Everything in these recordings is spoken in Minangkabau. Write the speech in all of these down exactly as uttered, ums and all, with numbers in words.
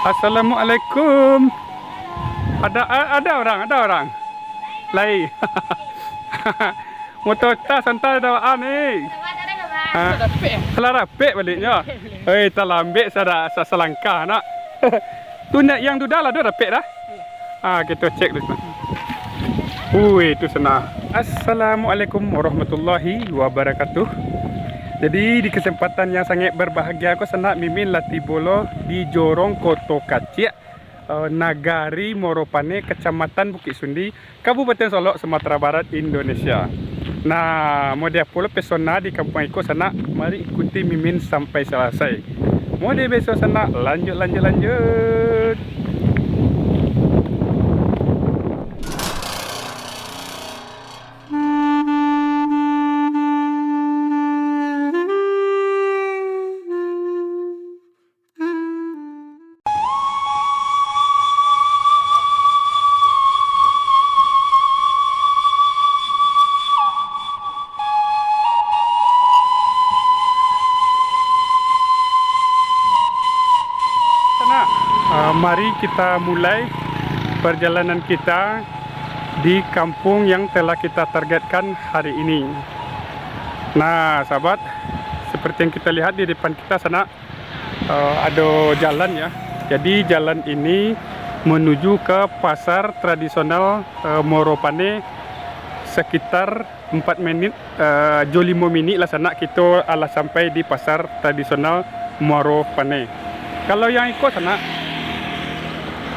Assalamualaikum. Ada, a-, ada orang, ada orang. Lai. Motor tas santai ada awak ni. Ha. Salah rapek baliknyo. Hei, talambek sada sa-, salangkah nak. Tu nak yang tu dah lah, dah rapek dah. Ah, kita cek dulu. Ui, tu sanak. Assalamualaikum warahmatullahi wabarakatuh. Jadi, di kesempatan yang sangat berbahagia ko sanak, Mimin lah tibo lo di jorong Koto Kaciak, eh, Nagari Muaro Paneh, Kecamatan Bukik Sundi, Kabupaten Solok, Sumatera Barat, Indonesia. Nah, mode apo lo pesona di kampuang iko sanak, mari ikuti Mimin sampai salasai. Mode biaso sanak, lanjut, lanjut, lanjut. Sanak, eh, mari kita mulai perjalanan kita di kampung yang telah kita targetkan hari ini. Nah, sahabat, seperti yang kita lihat di depan kita sanak, eh, ado jalan ya. Jadi jalan ini menuju ke pasar tradisional, eh, Muaro Paneh sekitar empat menit, eh, jo limo menit lah sanak kito alah sampai di pasar tradisional Muaro Paneh. Kalau yang iko sanak,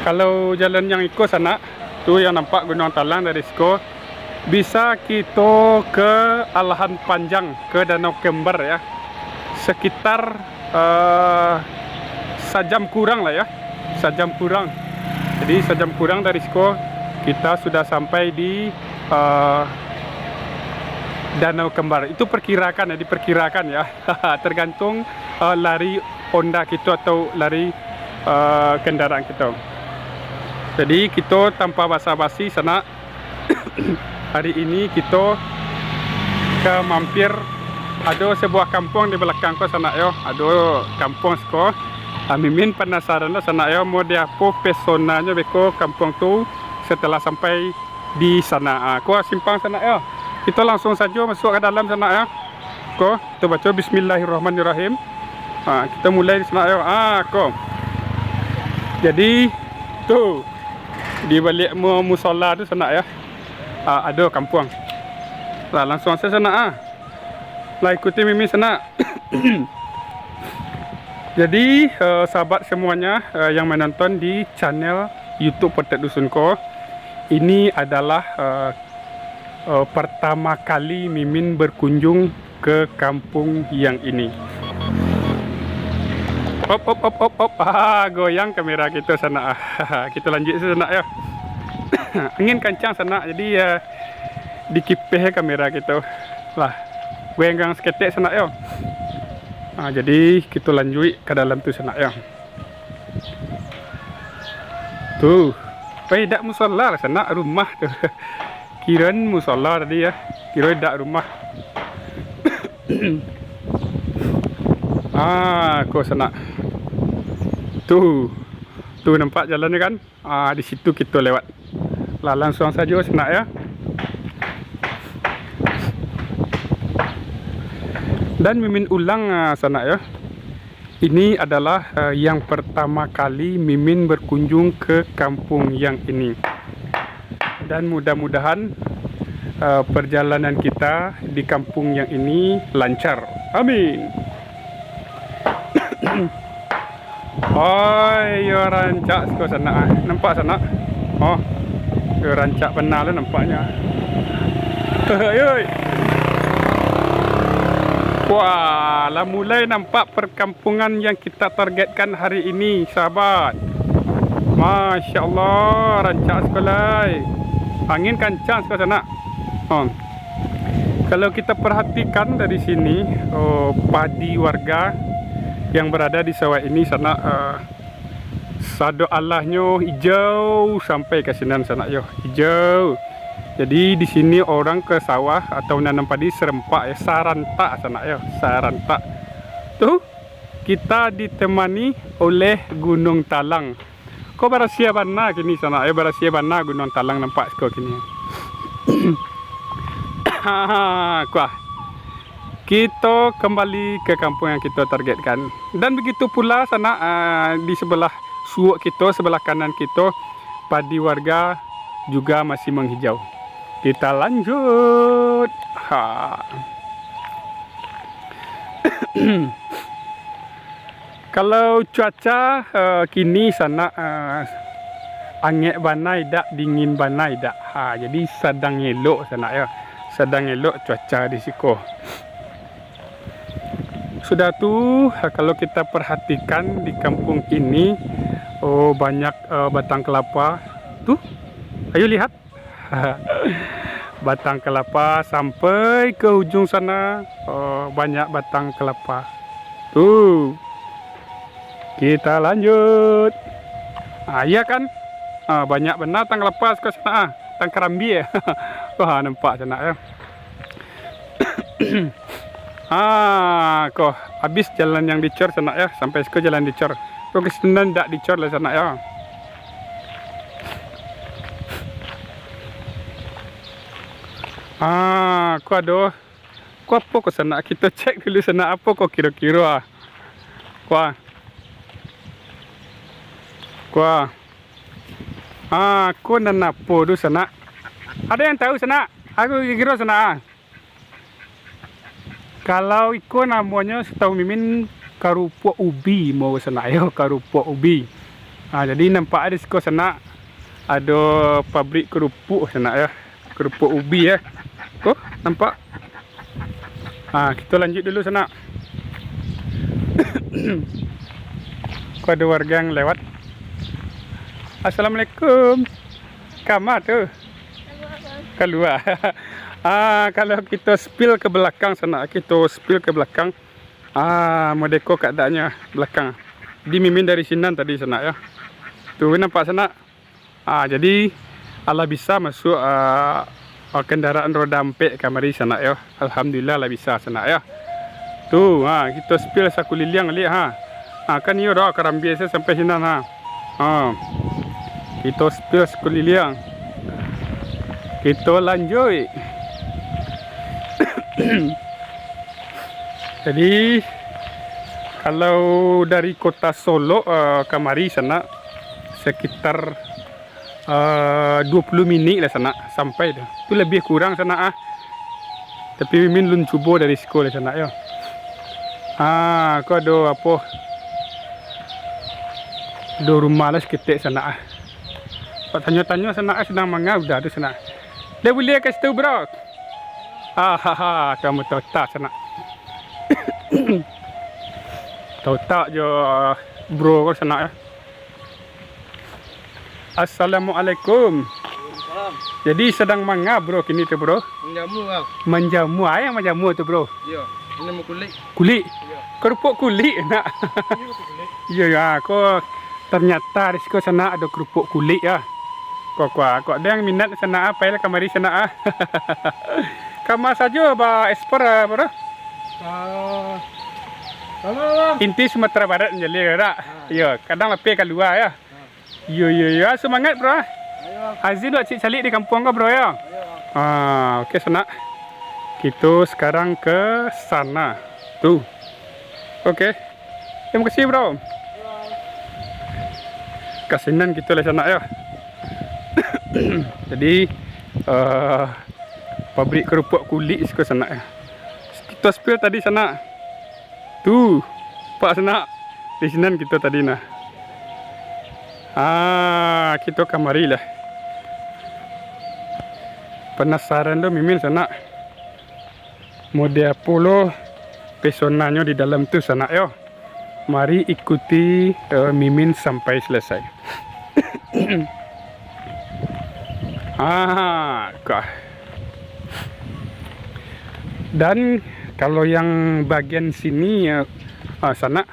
kalau jalan yang iko sanak, tu yang nampak Gunuang Talang dari siko, bisa kito ke alahan panjang, ke Danau Kembar ya. Sekitar, eh, sajam kurang lah ya. Sajam kurang. Jadi sajam kurang dari siko kita sudah sampai di, eh, Danau Kembar. Itu perkirakan ya, diperkirakan ya. Tergantung, eh, lari Honda kito atau lari, eh, kendaraan kito. Jadi kito tanpa basa-basi sanak, hari ini kito ka mampir, ado sebuah kampuang di balakang ko sanak yo, ado kampuang siko. Ah, Mimin panasaran lo sanak yo, mode apo pesonanyo beko kampuang tu setelah sampai di sanak. Ah, ko simpang sanak yo. Kito langsung sajo masuak ka dalam sanak yo. Ko, kito baco Bismillahirrahmanirrahim. Ha, kito mulai di sanak yo. Ah, ko. Jadi, tu di baliak mu-, musola tu sanak yo. Ah, ado kampuang. Lah, langsung sajo sanak ah. Lah, ikuti Mimin sanak. Jadi, eh, sahabat semuanya, eh, yang menonton di channel YouTube Potek Dusun ko, ini adalah, eh, eh, pertama kali Mimin berkunjung ke kampung yang ini. Op, op, op, op, op. Ah, goyang kamera kito sanak ah. Kito lanjuik sajo sanak yo. Angin kancang sanak, jadi, eh, dikipeh kamera kito. Lah, goyang saketek sanak yo. Ah, jadi kito lanjuik ka dalam tu sanak yo. Tu. Pai dak musola lah sanak, rumah tu. Kiroan musola tadi ya. Kiroan dak rumah. Ah, ko sanak. Tu. Tu nampak jalan ni kan? Ah, di situ kito lewat. Lah, langsung sajo sanak ya. Dan Mimin ulang, ah, sanak ya. Ini adalah, eh, yang pertama kali Mimin berkunjung ke kampung yang ini. Dan mudah-mudahan, eh, perjalanan kita di kampung yang ini lancar. Amin. Oi, yo rancak siko sanak ah. Nampak sanak? Oh, yo rancak bana lo nampaknyo. Yoi. Wah, lah mulai nampak perkampungan yang kita targetkan hari ini, sahabat. Masya Allah, rancak siko lai. Angin kancang siko sanak. Oh. Kalau kita perhatikan dari sini, oh, padi warga yang berada di sawah ini sanak, eh, sadok alahnyo ijau sampai ka sinan sanak yo, ijau. Jadi di sini orang ke sawah atau nanam padi serempak ya, sarantak sanak yo, sarantak. Tu. kita ditemani oleh Gunung Talang. Ko barasiah bana kini sanak, eh, barasiah bana Gunung Talang nampak siko kini. Kuah. Kito kambali ka kampuang yang kito targetkan. Dan begitu pula sanak, ah, di sebelah suok kito, sebelah kanan kito, padi warga juga masih menghijau. Kita lanjut. Ha. Kalau cuaca, eh, kini sanak, eh, angek bana indak, dingin bana indak. Ha, jadi sadang elok sanak yo. Sadang elok cuaca di siko. Sudah tu, kalau kita perhatikan di kampung ini, oh, banyak, eh, batang kelapa. Tuh, ayo lihat. Batang kelapa sampai ke ujung sana, eh, banyak batang kelapa. Tuh. Kita lanjut. Ah, iya kan? Ah, banyak bana batang kelapa siko sanak, ah. Batang karambia. Wah, nampak sanak yo. Ah, ko habis jalan yang dicor sanak yo, sampai siko jalan dicor. Ko ka sinan dak dicor lah sanak yo. Ah, ko ado. Ko apo ko sanak? Kito cek dulu sanak, apo ko kiro-kiro ah. Ko ah. Ko ah. Ah, ko nan apo tu sanak? Ado yang tahu sanak? Aku kiro sanak ah. Kalau iko namonyo satahu Mimin karupuak ubi, mau sanak yo, karupuak ubi. Ha, jadi nampak di siko sanak ado pabrik kerupuk sanak yo, kerupuk ubi yo. Ko nampak? Ha, kito lanjut dulu sanak. Ko ado warga yang lewat. Assalamualaikum. Kama tu. Kalua. Ah, kalau kito spill ke belakang sanak, kito spill ke belakang. Ah, modeko keadaannya belakang. Di Mimin dari sinan tadi sanak yo. Tu nampak sanak. Ah, jadi alah bisa masuk, ah, ah, kendaraan roda ampek kamari sanak yo. Alhamdulillah lah bisa sanak yo. Tu, ha, kito spill sakuliliang liak ha. Ha, kan iyo doh karambia se sampai sinan ha. Ha. Kito spill sakuliliang. Kito lanjuik. Jadi kalau dari kota Solok, eh, kamari sanak sekitar eh, duo puluah minik lah sanak sampai tu. Tu labiah kurang sanak ah. Tapi Mimin lun cubo dari siko lah sanak yo. Ah, ko ado apo? Ado rumah lah saketek sanak ah. Pak tanyo-tanyo sanak ah, sadang manga udah tu sanak. Dah buliah kasih tahu bro. Ah, ha, ha, kamu totak sanak. Totak jo bro ko sanak yo. Assalamualaikum. Waalaikumsalam. Jadi sadang manga bro kini tu bro? Manjamu bang. Manjamu, apo yang manjamu tu bro? Iyo, manjamu kulik. Kulik? Iyo. Kerupuk kulik nak? Iyo, kerupuk kulik. Iyo ya, ko ternyata di siko sanak ado kerupuk kulik ya. Ko ko ko ado yang minat sanak ah, pai lah kamari sanak ah. Kama sajo ba ekspor ah, bro? Ah, sama bang. Inti Sumatera Barat manjalia dak? Ah. Iyo, kadang lapeh kalua ya. Iyo, iyo, iyo. Ah, semangat, bro. Ayo. Azin buat cik calik di kampuang ko, bro, yo? Ayo. Ah, oke, sanak. Kito sekarang ke sana. Tu. Oke. Terima kasih, bro. Ayo. Kasinan kito lah sanak, yo. Jadi, eh, pabrik kerupuk kulik siko sanak, yo. Kito spill tadi sanak. Tu, pak sanak. Di sinan kito tadi nah. Ah, kito kamari lah. Penasaran tu Mimin sanak. Mode apo lo pesonanyo di dalam tu sanak yo. Mari ikuti, eh, Mimin sampai selesai. Ah, kah. Dan kalau yang bagian sini, eh, ah, sanak,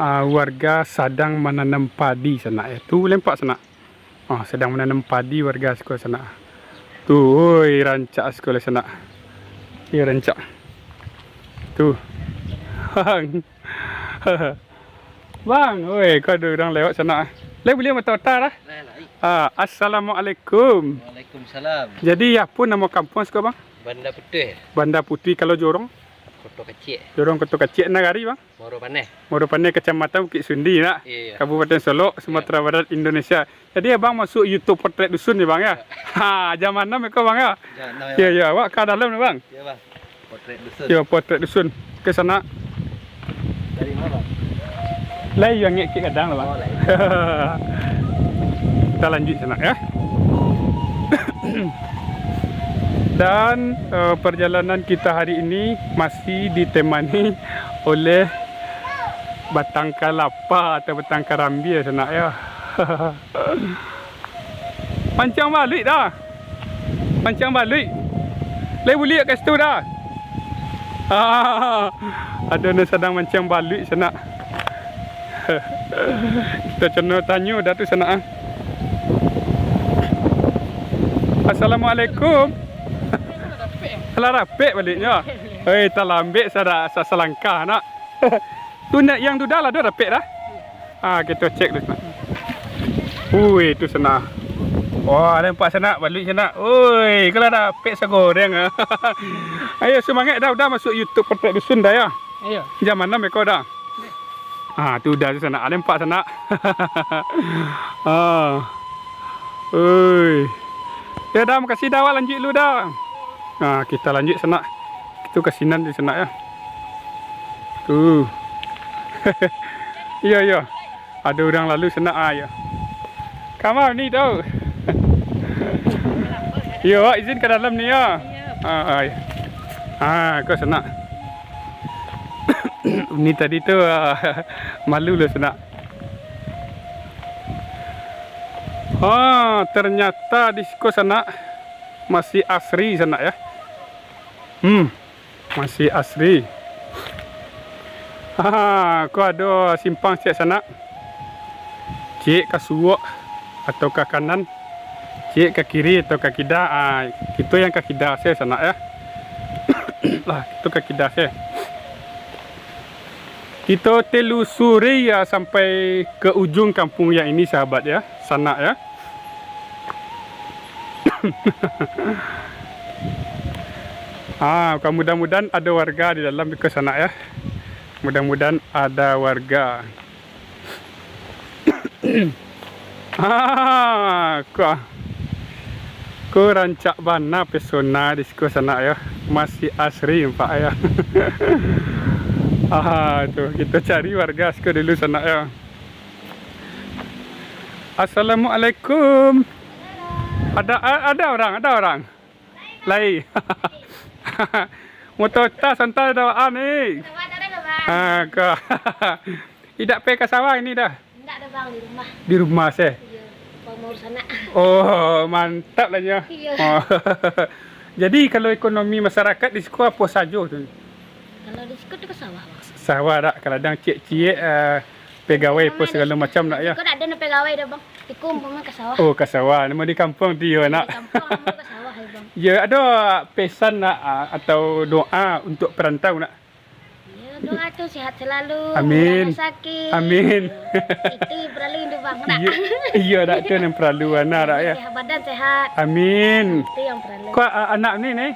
ah, warga sadang mananam padi sanak, eh. Tu lampak sanak. Ah, sadang mananam padi warga siko sanak. Tu, oi, rancak siko lah sanak. Iyo, rancak. Tu. Bang, oi, ko ado urang lewat sanak. Lai buliah mato-mato lah. Lai, lai. Ah, assalamualaikum. Waalaikumsalam. Jadi, apo namo kampuang siko, Bang? Banda Putih. Banda Putih, kalau jorong? Koto Kaciak. Jorong Koto Kaciak, nagari, Bang? Muaro Paneh. Muaro Paneh, Kecamatan Bukitsundi, nak? Iyo, iyo. Kabupaten Solok, Sumatera Barat, Indonesia. Jadi, abang masuak YouTube Potret Dusun ni, Bang, yo? Ha, jam anam ko, Bang, yo? Jam anam, yo, Yo, Bang. Yo, awak ka dalam ni, Bang. Yo, Bang. Potret Dusun. Yo, Potret Dusun. Ke sanak. Dari ma, Bang? Lai, yo angek kek gadang lah, Bang. Oh, lai. Kita lanjut sanak, yo. Dan, eh, perjalanan kita hari ini masih ditemani oleh batang kalapa atau batang karambia sanak, yo. Manciang baluik dah. Manciang baluik. Lai buliah ka situ dah. Ah, ado nan sadang manciang baluik sanak. Kita cono tanyo dah tu sanak, ah. Assalamualaikum. Alah rapek baliknyo. Hei, talambek sada sa-, salangkah, nak. Tu nak yang tu dah lah, dah rapek dah. Ah, kita cek dulu, sanak. Ui, tu sanak. Wah, nampak sanak, baluik sanak. Ui, kalau dapek sagoreng, ah. Ayo, semangat dah, udah masuk YouTube Potret Dusun dah, yo? Iyo. Jam anam ko dah. Ah, tu dah tu sanak. Nampak sanak. Ah. Ui. Yo dah, makasih dah, awak lanjut dulu dah. Ah, kita lanjut sanak. Itu ka sinan di sanak, yo. Tu. Iyo, iyo. Ado urang lalu sanak, ah, yo. Ka ma ni tu? Yo, awak izin ka dalam ni, yo. Iyo. Ah, ah, yo. Ah, ko sanak. Ni tadi tu, ah, malu lo sanak. Ah, ternyata di siko sanak masih asri sanak, yo. Hmm. Masih asri. Ha, ko ado simpang ciek sanak. Ciek ka suok atau ka kanan, ciek ka kiri atau ka kida. Ah, kito yang ka kida se sanak, yo. Lah, kito ka kida se. Kito telusuri, yo, sampai ke ujung kampung yang ini, sahabat, yo. Sanak, yo. Ah, mudah-mudahan ada warga di dalam biko sanak, yo. Mudah-mudahan ada warga. Ah, ko, ko rancak bana pesona di siko sanak, yo. Masih asri nampak, yo. Ah, tu, kito cari warga siko dulu sanak, yo. Assalamualaikum. Ada, a-, ada orang, ada orang. Lai. Moto tas santai dah, ah, ni. Sawah dah, Bang. Ha, ko. Idak pai ka sawah ini dah. Indak dah, Bang, di rumah. Di rumah se. Iyo, Bang, mau sana. Oh, mantap lah nyo. Iyo. Oh. Jadi, kalau ekonomi masyarakat di siko apo sajo tu? Kalau di siko tu ka sawah, Bang. Sawah dak, kadang ciek-ciek, eh, pegawai apo segalo macam nak, yo? Di siko dak ado nak pegawai dah, Bang. Iko umpama ka sawah. Oh, ka sawah. Namo di kampuang tu yo, nak? Di kampuang namo ka sawah, yo, Bang. Yo, ado pesan nak, ah, atau doa untuk perantau nak? Yo, doa tu sehat selalu, Amin. Murah rasaki. Amin. Itu yang perlu itu, Bang, nak? Iyo, iyo, dak tu yang perlu, anak dak, yo? Sehat badan sehat. Amin. Itu yang perlu. Ko, ah, anak ni, ni?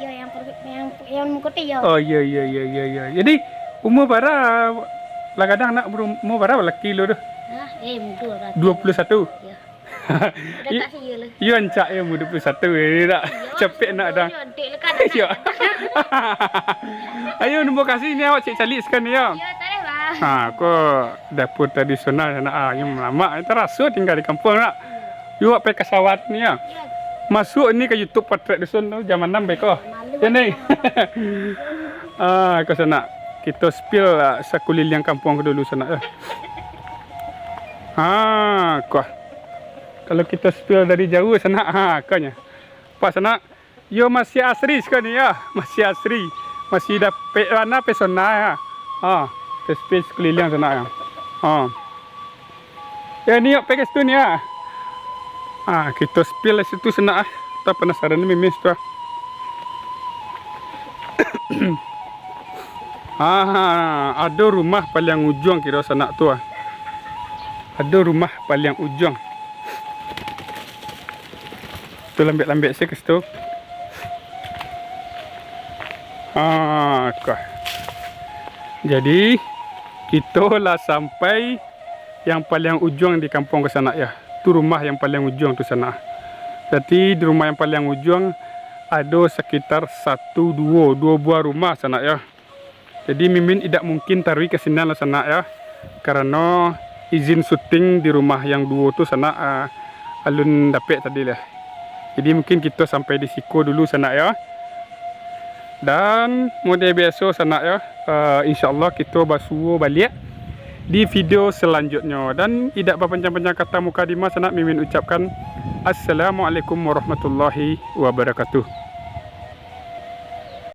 Yo, yang per-, yang, yang mengikuti, yo. Oh, iyo, iyo, iyo, iyo, iyo. Jadi, umur bara lah gadang nak, umur bara laki lu tu? Hah? Eh, muda lah. Dua puluh satu? Yo. Udah tak sih, yo, lah. Iyo, ancak yo, umur dua puluh satu ni dak. Iyo, capek nak dah. Yo, dek lah kan. Iyo. Ayo, nunggu kasih ni awak cek calik sekali yo. Yo, tareh, Bang. Ha, ko dapur tradisional nak, ah, yang lama, taraso tinggal di kampuang nak. Yo, awak pai ka sawah ni yo. Yo. Masuk ni ka YouTube Potret Dusun tu, jam anam beko. Malu. Yo, ni. Ah, ko sanak. Kito spill lah sakuliliang kampuang ko dulu sanak yo. Ha, ko. Kalau kito spill dari jauh sanak, ha, ko nyo. Pas sanak. Yo masih asri siko ni yo, masih asri. Masih dapek warna pesona yo. Ha, kito spill sakuliliang sanak yo. Ha. Yo, ni yo, pai ka situ ni yo. Ah, kito spill lah situ sanak ah. Kita penasaran ni memes tu ah. Ah, ado rumah paliang ujuang kiro sanak tu ah. Ado rumah paliang ujuang. Tu lambek-lambek se ka situ. Ah, kah. Jadi, kito lah sampai yang paliang ujuang di kampuang ko sanak yo. Tu rumah yang paliang ujuang tu sanak. Jadi di rumah yang paliang ujuang ado sakitar satu, duo, duo buah rumah sanak yo. Jadi Mimin indak mungkin taruih ka sinan lah sanak yo. Karano izin syuting di rumah yang duo tu sanak, ah, alun dapek tadi lah. Jadi mungkin kito sampai di siko dulu sanak yo. Dan model biaso sanak yo, eh, insyaallah kito basuo baliak di video selanjutnyo. Dan indak bapanjang-panjang kata mukadimah sanak, Mimin ucapkan assalamualaikum warahmatullahi wabarakatuh.